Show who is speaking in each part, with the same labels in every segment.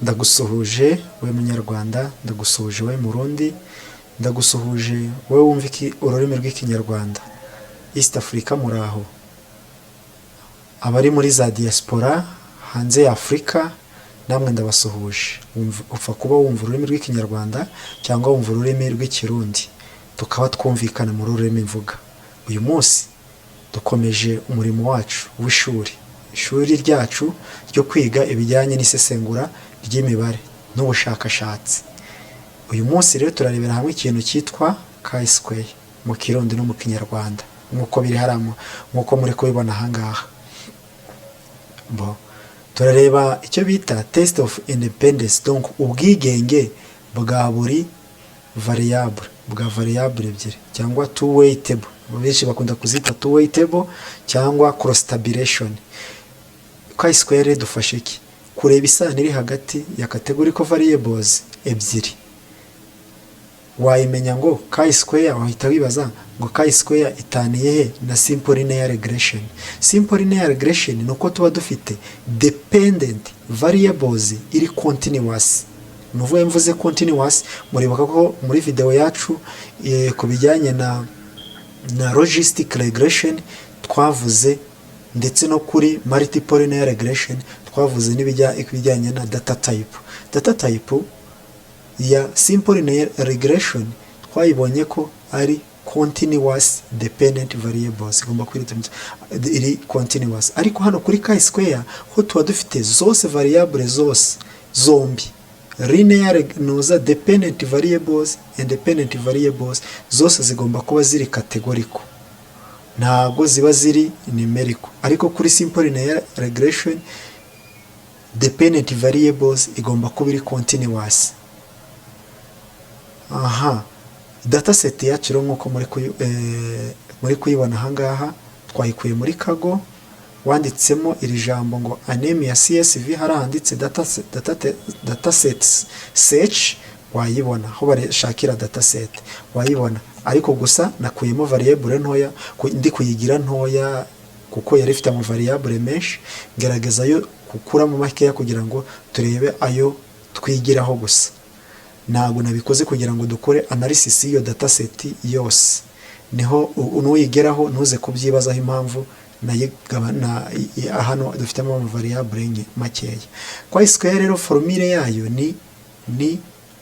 Speaker 1: Ndagusuhuje we Munyarwanda, ndagusuhuje we Murundi, ndagusuhuje wowe wumva ururimi rw'Ikinyarwanda. East Africa muraho. Abari muri za diaspora hanze ya Afurika namwe ndabasuhuje. Upfa kuba wumva ururimi rw'Ikinyarwanda cyangwa wumva ururimi rw'Ikirundi, tukaba twumvikana muri rurimi mvuga. Uyu munsi dukomeje umurimo wacu w'ishuri, ishuri ryacu ryo kwiga ibijyanye n'isesengura ry'imibare n'ubushakashatsi. Uyu munsi rero turarebera hamwe ikintu cyitwa chi-square mu Kirundi no mu Kinyarwanda nk'uko biri hariya, nk'uko muri kubibona aha ngaha. Bo turareba icyo bita test of independence, donc ubwigenge bwa buri variable, bwa variable ebyiri cyangwa two way table, benshi bakunda kuzita two way table cyangwa cross tabulation. Chi-square dufashe iki? Kureba isano iri hagati ya categorical variables ebyiri. Wayimenya ngo chi-square, wahita wibaza ngo chi-square itaniye he na simple linear regression? Simple linear regression ni uko tuba dufite dependent variables iri continuous. Ni ukuvuga, mvuze continuous, muribuka ko muri video yacu ku bijyanye na logistic regression twavuze, ndetse no kuri multiple linear regression twavuze n'ibijyanye na data type. Data type ya simple linear regression twayibonye ko ari continuous dependent variables, igomba kuba iri continuous. Ariko hano kuri chi-square ho tuba dufite zose variable zose zombi, linear nuza dependent variables, independent variables zose zigomba kuba ziri categorical, ntabwo ziba ziri numerical. Ariko kuri simple linear regression dependent variables igomba kuba iri continuous. Aha dataset yacu rero nk'uko muri kuyibona ahangaha, twayikuye muri Kaggle. Wanditsemo iri jambo ngo anemia CSV, hari ahanditse dataset search, wayibona aho bashakira dataset wayibona. Ariko gusa nakuyemo variable ntoya, ndi kuyigira ntoya kuko yari ifite ama variable menshi, ngerageza yo gukuramo makeya kugira ngo turebe ayo twigiraho gusa. Ntabwo nabikoze kugira ngo dukore analysis y'iyo dataset yose. Niho nuyigeraho ntuze kubyibazaho impamvu hano dufitemo ama variable makeya. Chi square rero formule yayo ni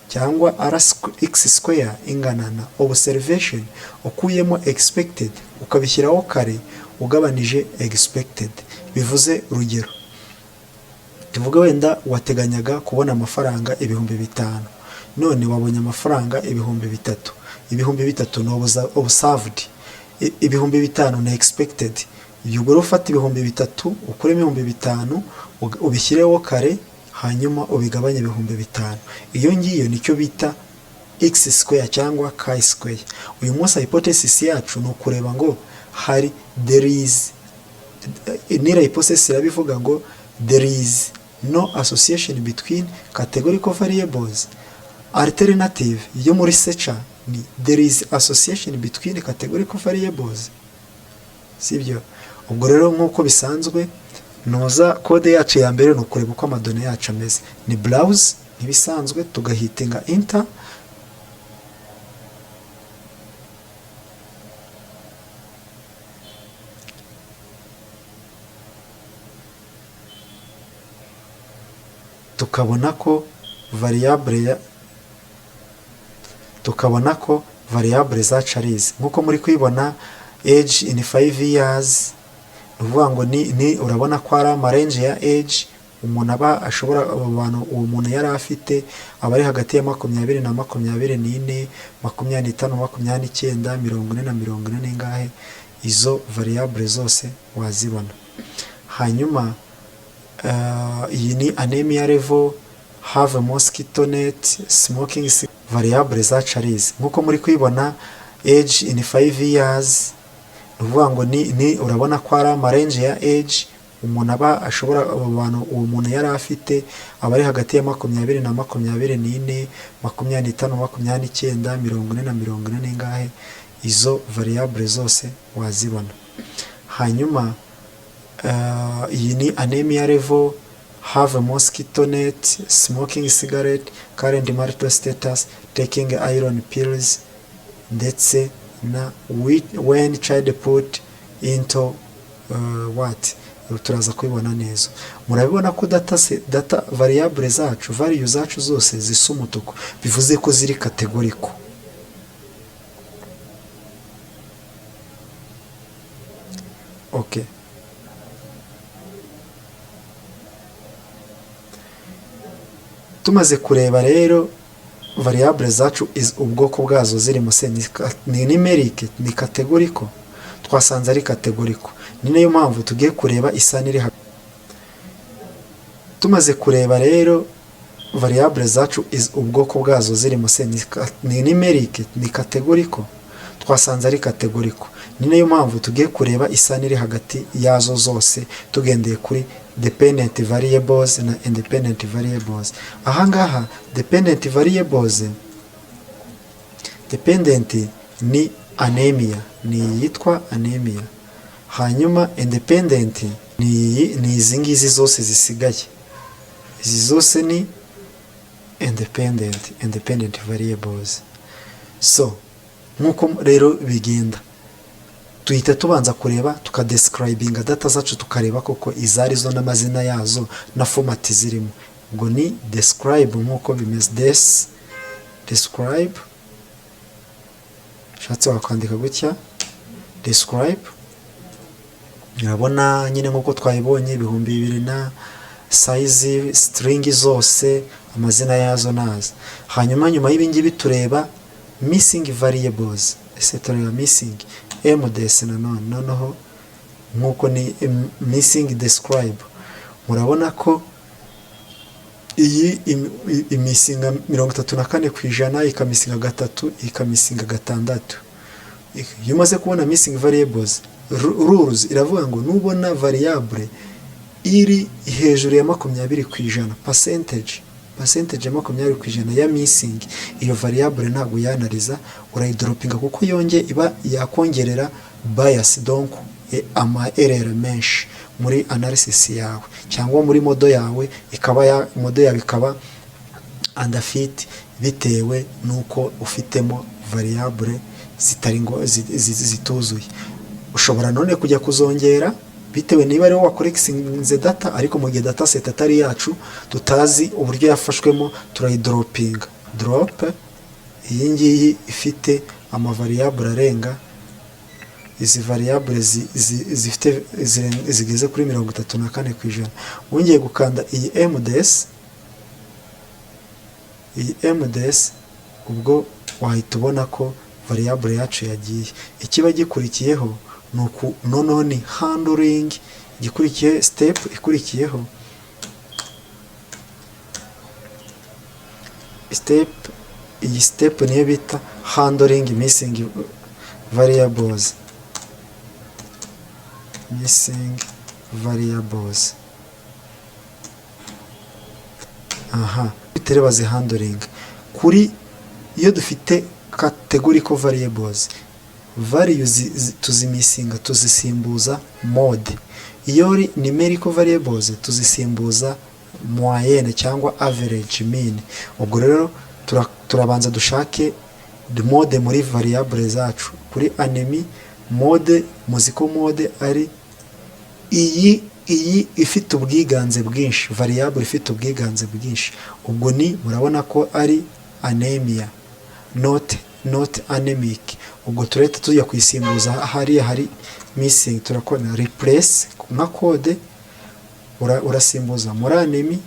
Speaker 1: cyangwa r x square ingana na observation ukuyemo expected, ukabishyiraho kare, ugabanije expected. Bivuze, urugero tuvuge wenda wateganyaga kubona amafaranga 5000, none wabonye amafaranga 3000. 3000 ni observed, 5000 ni expected. Ubwo rero ufata 3000 ukuremo 5000, ubishyireho kare, hanyuma ubigabanye 5000. Iyo ngiyo nicyo bita x square cyangwa chi square. Uyu munsi hypothesis yacu ni ukureba ngo hari there is null hypothesis irabivuga ngo there is no association between categorical variables. Alternative yo muri searcher ni there is association between categorical variables, sibyo? Ubwo rero nk'uko bisanzwe, nuza code yacu ya mbere ni ukureba uko ama données yacu ameze. Ni browse nk'ibisanzwe, tugahitinga enter. Tukabona ko variable ya tukabona ko variable zacu ari izi nk'uko muri kuyibona: age in 5 years. Ni ukuvuga ngo ni urabona ko ari ama range ya age umuntu aba ashobora, abo bantu uwo muntu yari afite aba ari hagati ya 20 na 24, 25, 29, 40 na 40 n'ingahe. Izo variable zose wazibona. Hanyuma iyi ni anemia level, have mosquito net, smoking. Variable zacu ari izi nk'uko muri kuyibona: age in 5 years. Ni ukuvuga ngo ni urabona ko ari ama range ya age umuntu aba ashobora, abo bantu uwo muntu yari afite aba ari hagati ya 20 na 24, 25, 29, 40 na 40 n'ingahe. Izo variable zose wazibona. Hanyuma iyi ni anemia level, Have a mosquito net, smoking cigarette, current marital status, taking iron pills, ndetse na when child put into what, turaza kubibona neza. Murabibona ko data se, data variable zacu, value zacu zose zisa umutuku, bivuze ko ziri categorical. Okay, tumaze kureba rero variable zacu, ubwoko bwazo zirimo se ni numeric, ni categorical. Twasanze ari categorical, ni nayo mpamvu tugiye kureba isano iri. Tumaze kureba rero variable zacu, ubwoko bwazo zirimo se ni numeric, ni categorical. Twasanze ari categorical, ni nayo mpamvu tugiye kureba isano iri hagati yazo zose tugendeye kuri dependent variables na independent variables. Ahangaha dependent variables, dependent ni anemia, ni iyitwa anemia, hanyuma independent ni iyi, ni izi ngizi zose zisigaye. Izi zose ni independent variables. So nk'uko rero bigenda, tuhita tubanza kureba, tukadescribinga data zacu, tukareba koko izari zo n'amazina yazo na format zirimo. Ubwo ni describe nk'uko bimeze, describe, ushatse wakwandika gutya describe. Urabona nyine nk'uko twayibonye, 2000 na size string zose, amazina yazo naza. Hanyuma nyuma y'ibingibi tureba missing variables. Ese tureba missing mds nanone, noneho nk'uko ni missing describe, murabona ko iyi imissinga 34%, ikamissinga gatatu, ikamissinga gatandatu. Iyo umaze kubona missing variables, rules iravuga ngo nubona variable iri hejuru ya 20%, percentage ya 20% ya missing, iyo variable ntabwo yanariza, urayidroppinga, kuko yonge iba yakongerera bias, donc ama error menshi muri analysis yawe cyangwa muri model yawe, ikaba ya model yawe ikaba underfit bitewe nuko ufitemo variable zitari ngo zituzuye. Ushobora none kujya kuzongera bitewe niba ariwo wacollectinze data, ariko mu gihe data set atari yacu, tutazi uburyo yafashwemo, turayidroppinga. Drop iyi ngiyi ifite amavariable arenga, izi variable zifite zigeze kuri 34%. Wongeye gukanda iyi mds, iyi mds, ubwo wahita ubona ko variable yacu yagiye. Ikiba gikurikiyeho ni uku noneho ni handling. Igikurikiye, step ikurikiyeho, step, iyi step niyo bita handling missing variables. Missing variables, aha tureba handling kuri iyo dufite categorical variables, values tuzimissinga tuzisimbuza mode. Iyo ari numerical variables tuzisimbuza moyenne cyangwa average, mean. Ubwo rero turabanza dushake mode muri variable zacu. Kuri anemia, mode, muzi ko mode ari iyi ifite ubwiganze bwinshi, variable ifite ubwiganze bwinshi. Ubwo ni murabona ko ari anemia, not anemic. Ubwo turahita tujya kuyisimbuza hariya hari missing. Turakora replace nka code, urasimbuza muri anemia.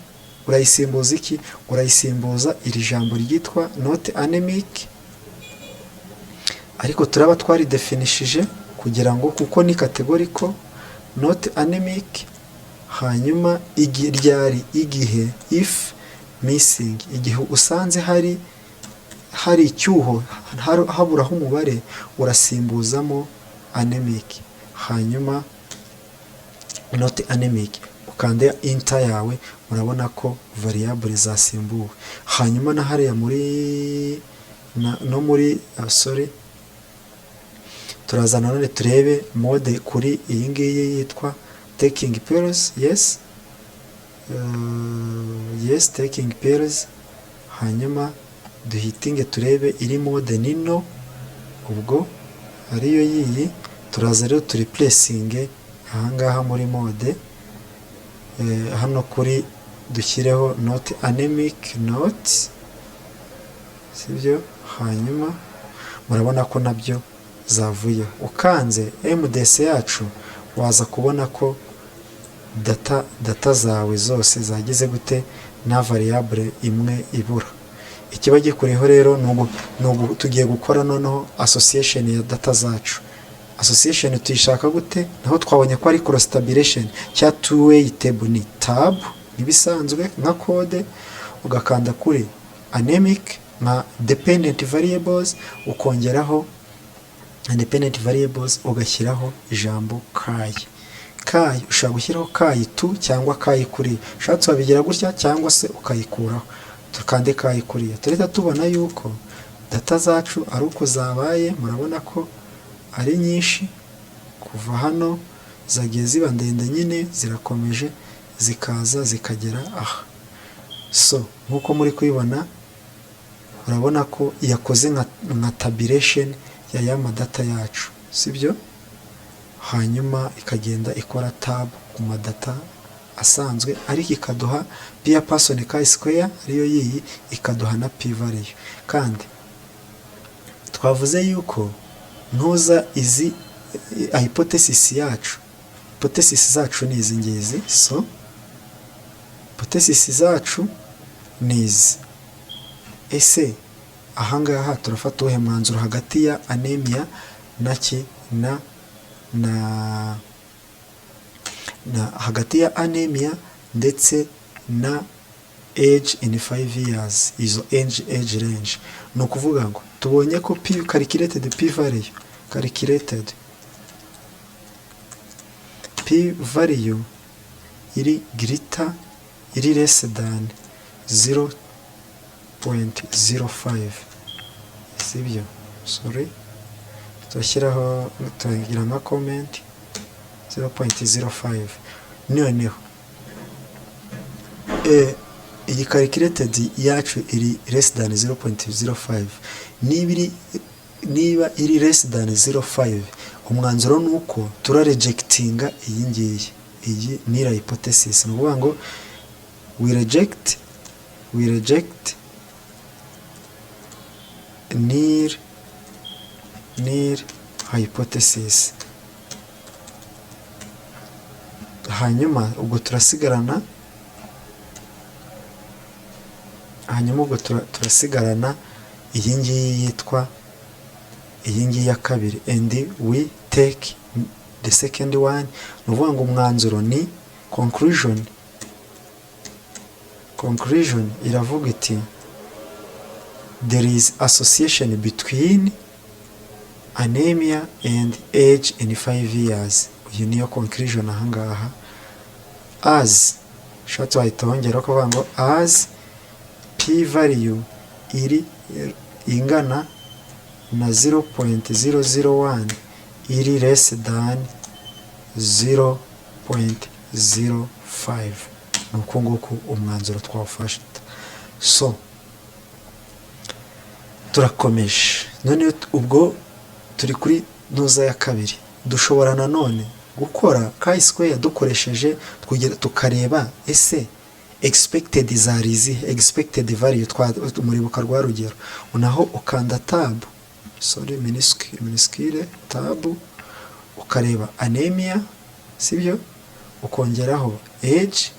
Speaker 1: Urayisimbuza iki? Urayisimbuza iri jambo ryitwa not anemic, ariko turaba twaridefinishije kugira ngo kuko ni categorical, not anemic. Hanyuma ryari igihe if missing, igihe usanze hari icyuho, haburaho umubare, urasimbuzamo anemic, hanyuma not anemic, ukande enter yawe. Murabona ko variable zasimbuwe. Hanyuma na hariya muri no muri sorry, turaza nanone turebe mode kuri iyi ngiyi yitwa taking pills. Yes, Yes, taking pills. Hanyuma duhitinge turebe iri mode nino, ubwo ariyo yiyi. Turaza rero tureplacinge ahangaha muri mode, hano kuri dushyireho not anemic, not, sibyo? Hanyuma murabona ko nabyo zavuyeho. Ukanze MDS yacu, waza kubona ko data zawe zose zagize gute? Nta variable imwe ibura. Ikiba gikuriyeho rero ni tugiye gukora noneho association ya data zacu. Association tuyishaka gute? Naho twabonye ko ari cross tabulation cya two way table, ni tab nk'ibisanzwe nka code, ugakanda kuri anemic nka dependent variables, ukongeraho independent variables, ugashyiraho ijambo chi. Chi ushobora gushyiraho chi two cyangwa chi kuriya. Ushatse wabigira gutya cyangwa se ukayikuraho. Tukande chi kuriya, turahita tubona yuko data zacu ari uko zabaye. Murabona ko ari nyinshi. Kuva hano zagiye ziba ndende nyine, zirakomeje zikaza zikagera aha. So nk'uko muri kubibona, urabona ko yakoze nka tabulation ya madata yacu, sibyo? Hanyuma ikagenda ikora tab ku madata asanzwe, ariko ikaduha Pearson chi square ariyo yiyi, ikaduha na p value. Kandi twavuze yuko ntuza izi hypothesis yacu, hypothesis zacu ni izi ngizi. So hypothesis zacu ni izi. Ese ahangaha turafata uwuhe mwanzuro hagati ya anemia na ki na hagati ya anemia ndetse na age in 5 years, izo age range? Ni ukuvuga ngo tubonye ko p calculated, p value, calculated p value iri greater, iri less than 0.05, sibyo? Sorry, turashyiraho, turagira nka comment 0.05. Noneho iyi calculated yacu iri less than 0.05. Niba iri less than 0.5, umwanzuro ni uko turarejectinga iyi ngiyi, iyi null hypothesis. Ni ukuvuga ngo we reject null hypothesis. Hanyuma ubwo turasigarana iyi ngiyi yitwa iyi ngiyi ya kabiri, and we take the second one. Ni ukuvuga ngo umwanzuro ni conclusion. Conclusion iravuga iti: "There is association between anemia and age in 5 years." Iyi niyo conclusion ahangaha. As ushatse wahita wongeraho kuvuga ngo as p value iri ingana na 0.001, iri less than 0.05. Ni uku nguku umwanzuro twawufashe. So turakomeje. None ubwo turi kuri ntuza ya kabiri. Dushobora nanone gukora chi square dukoresheje, tukareba ese expected zari izihe, expected value. Muribuka rwa rugero? Naho ukanda tab, sorry, minuscule tab, ukareba anemia, sibyo? Ukongeraho age,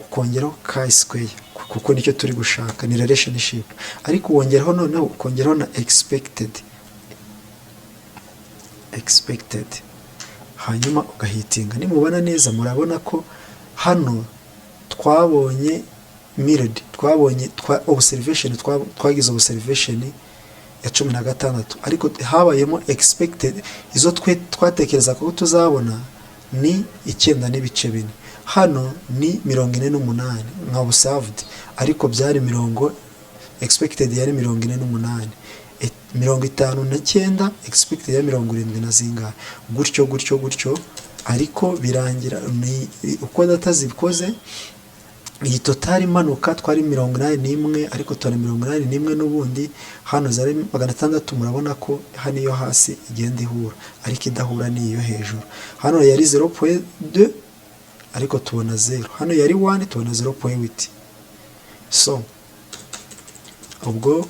Speaker 1: ukongeraho chi square, kuko nicyo turi gushaka ni relationship. Ariko wongeraho noneho, ukongeraho na expected, hanyuma ugahitinga. Nimubona neza, murabona ko hano twabonye mild, twabonye observation, twagize observation ya 16, ariko habayemo expected, izo twe twatekereza ko tuzabona ni 9.4. Hano ni 48 nka observed, ariko byari mirongo, expected yari 48, 59, expected ya 70 na zingahe, gutyo gutyo gutyo. Ariko birangira ni uko data zikoze. Iyi total imanuka twari 81, ariko tubona 81 n'ubundi. Hano zari 600. Murabona ko hano iyo hasi igenda ihura, ariko idahura n'iyo hejuru. Hano yari 0.2, ariko tubona 0. Hano yari 1, tubona 0.8. So ubwo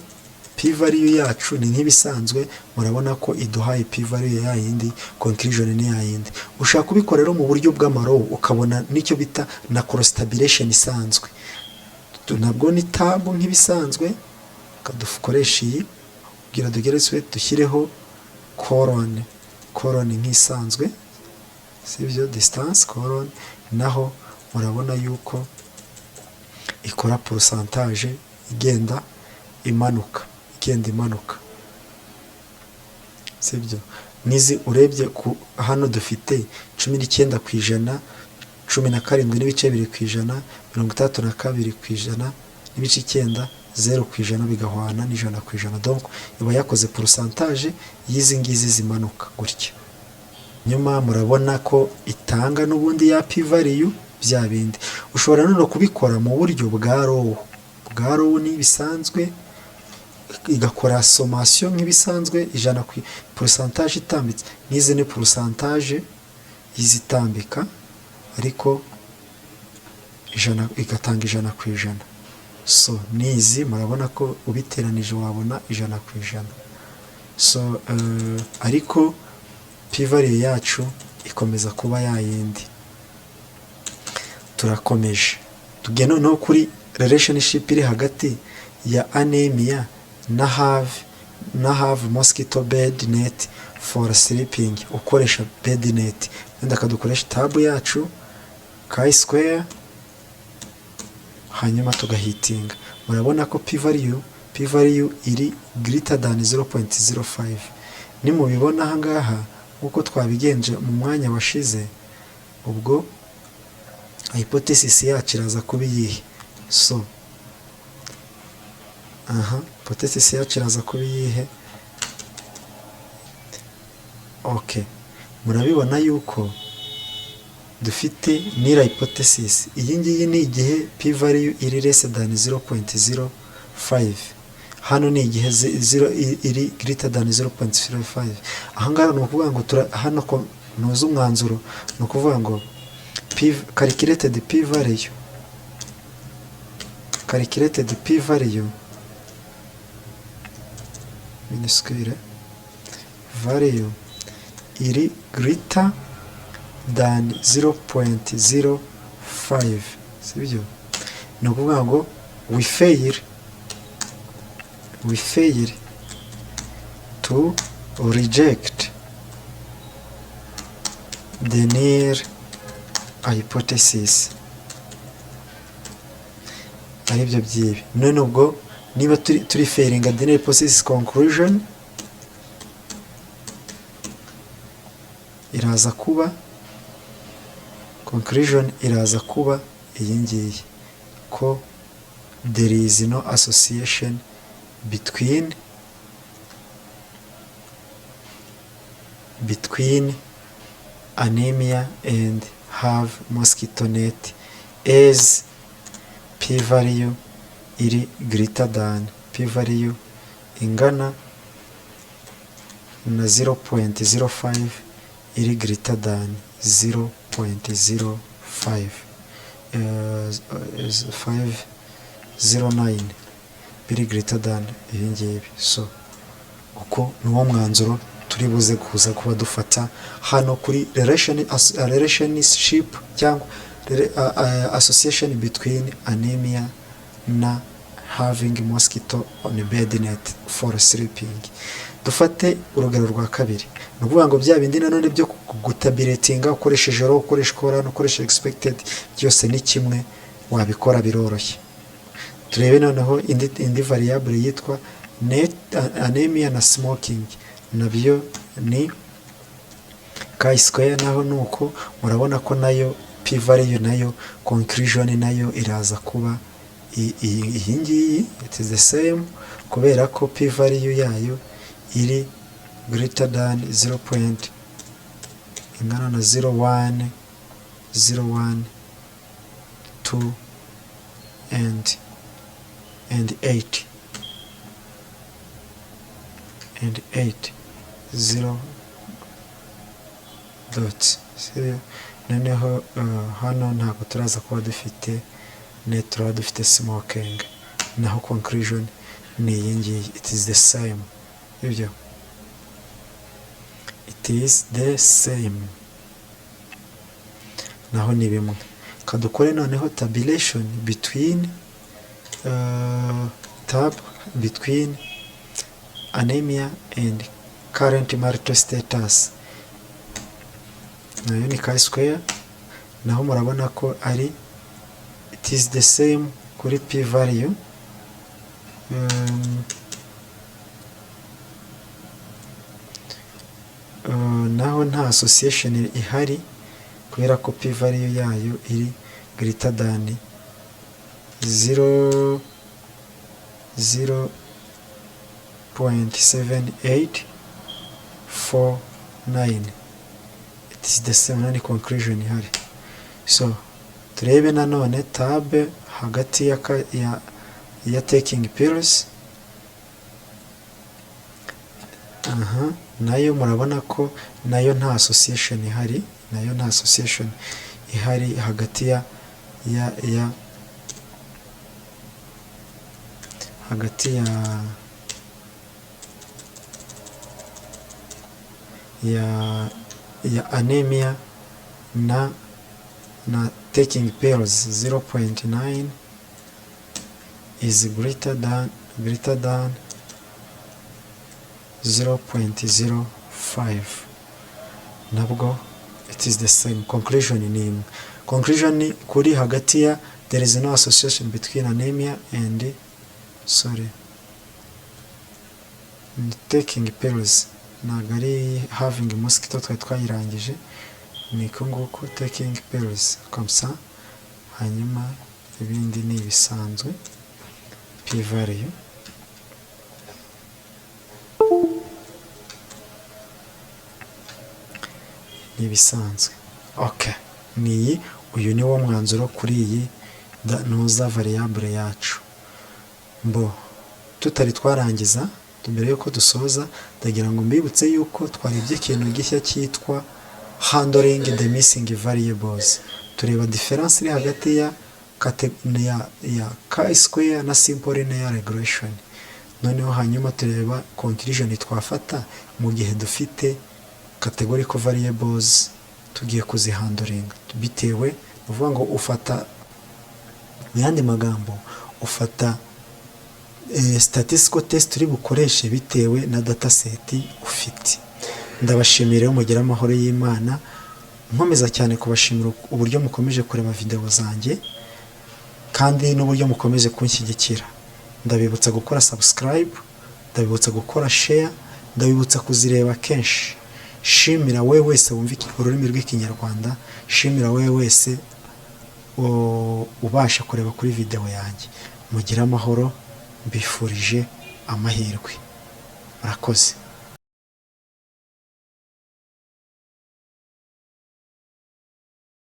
Speaker 1: p value yacu ni nk'ibisanzwe. Murabona ko iduhaye p value ya yindi, conclusion ni ya yindi. Ushaka kubikora rero mu buryo bw'ama row, ukabona n'icyo bita na cross tabulation isanzwe. Nabwo ni tab nk'ibisanzwe. Dukoresha iyi kugira dugere, dushyireho colon, colon nk'isanzwe, sibyo? Distance colon. Naho murabona yuko ikora pourcentage igenda imanuka, igenda imanuka, sibyo? N'izi urebye ku hano dufite 19%, 17.2%, 62.9%, 0%, bigahwana n'100%. Donc iba yakoze pourcentage y'izi ngizi zimanuka gutya. Nyuma murabona ko itanga n'ubundi ya p value, bya bindi. Ushobora none kubikora mu buryo bwa row. Bwa row ni bisanzwe, igakora sommation nk'ibisanzwe, 100 ku pourcentage itambitse. N'izi ni pourcentage y'izitambika, ariko 100 igatanga 100%. So n'izi murabona ko ubiteranije wabona 100%. So ariko p value yacu ikomeza kuba yayindi. Turakomeje, tugiye noneho kuri relationship iri hagati ya anemia na have mosquito bed net for sleeping, ukoresha bed net. Wenda akadukoresha tab yacu, chi square, hanyuma tugahitinga. Murabona ko p value iri greater than 0.05. Nimubibona aha ngaha nk'uko twabigenje mu mwanya washize, ubwo hypothesis yacu iraza kuba iyihe? So aha hypothesis yacu iraza kuba iyihe? Okay, murabibona yuko dufite null hypothesis. Iyi ngiyi ni igihe p value iri less than 0.05. Hano ni igihe zero iri greater than 0.05. Aha ngaha ni ukuvuga ngo hano ntuzi umwanzuro, ni ukuvuga ngo p calculated p value, calculated p value minuscule value iri greater than 0.05, sibyo? Ni ukuvuga ngo we fail to reject the null hypothesis, aribyo by'ibi. None ubwo niba turi failinga the null hypothesis, conclusion iraza kuba, conclusion iraza kuba iyi ngiyi, ko there is no association between anemia and have mosquito net, as p value iri greater than, p value ingana na 0.05 iri greater than 0.05, 509 biri greater than ibi ngibi. So uko ni wo mwanzuro turi buze kuza kuba dufata hano kuri relationship cyangwa association between anemia na having mosquito on bed net for sleeping. Dufate urugero rwa kabiri. Ni ukuvuga ngo bya bindi nanone byo gutabulatinga ukoresheje row, ukoresha column, ukoresha expected, byose ni kimwe, wabikora biroroshye. Turebe noneho indi variable yitwa net anemia na smoking. Nabyo ni chi square. Naho ni uko, murabona ko nayo p value, nayo conclusion nayo iraza kuba iyi ngiyi. It is the same, kubera ko p value yayo iri greater than 0 point ingana na 0.1 0.1 2. and 8 and 8 0 dot. Sibyo? Noneho hano ntabwo turaza kuba dufite net, turaba dufite smoking. Naho conclusion ni iyi ngiyi, it is the same. Sibyo? It is the same, naho ni bimwe. Kadukore noneho tabulation between tab between anemia and current marital status. Nayo ni chi square, naho murabona ko ari it is the same kuri p value. Naho nta association ihari kubera ko p value yayo iri greater than 0 0.7849. It is the same, nani conclusion ihari. So turebe nanone tab hagati ya taking pills. Aha nayo murabona ko nayo nta association ihari, nayo nta association ihari hagati ya hagati ya anemia na taking pills. 0.9 is greater than 0.05. Nabwo it is the same conclusion, ni imwe conclusion kuri hagati ya there is no association between anemia and, sorry, taking pills. Ntabwo ari having mosquito, twari twayirangije. Ni uku nguku, taking pills comme ça. Hanyuma ibindi ni ibisanzwe, p value ni ibisanzwe. Okay, ni iyi, uyu ni wo mwanzuro kuri iyi ntuza variable yacu. Mbo tutari twarangiza, mbere yuko dusoza, ndagira ngo mbibutse yuko twarebye ikintu gishya cyitwa handling the missing variables. Tureba difference iri hagati ya chi square na simple linear regression. Noneho hanyuma tureba conclusion twafata mu gihe dufite categorical variables tugiye kuzihandlinga bitewe, ni ukuvuga ngo ufata, mu yandi magambo, ufata statistical test uri bukoreshe bitewe na dataset ufite. Ndabashimira rero, mugire amahoro y'Imana. Nkomeza cyane kubashimira uburyo mukomeje kureba videwo zanjye kandi n'uburyo mukomeje kunshyigikira. Ndabibutsa gukora subscribe, ndabibutsa gukora share, ndabibutsa kuzireba kenshi. Shimira we wese wumva ururimi rw'Ikinyarwanda, shimira we wese ubasha kureba kuri videwo yanjye. Mugire amahoro, mbifurije amahirwe, murakoze.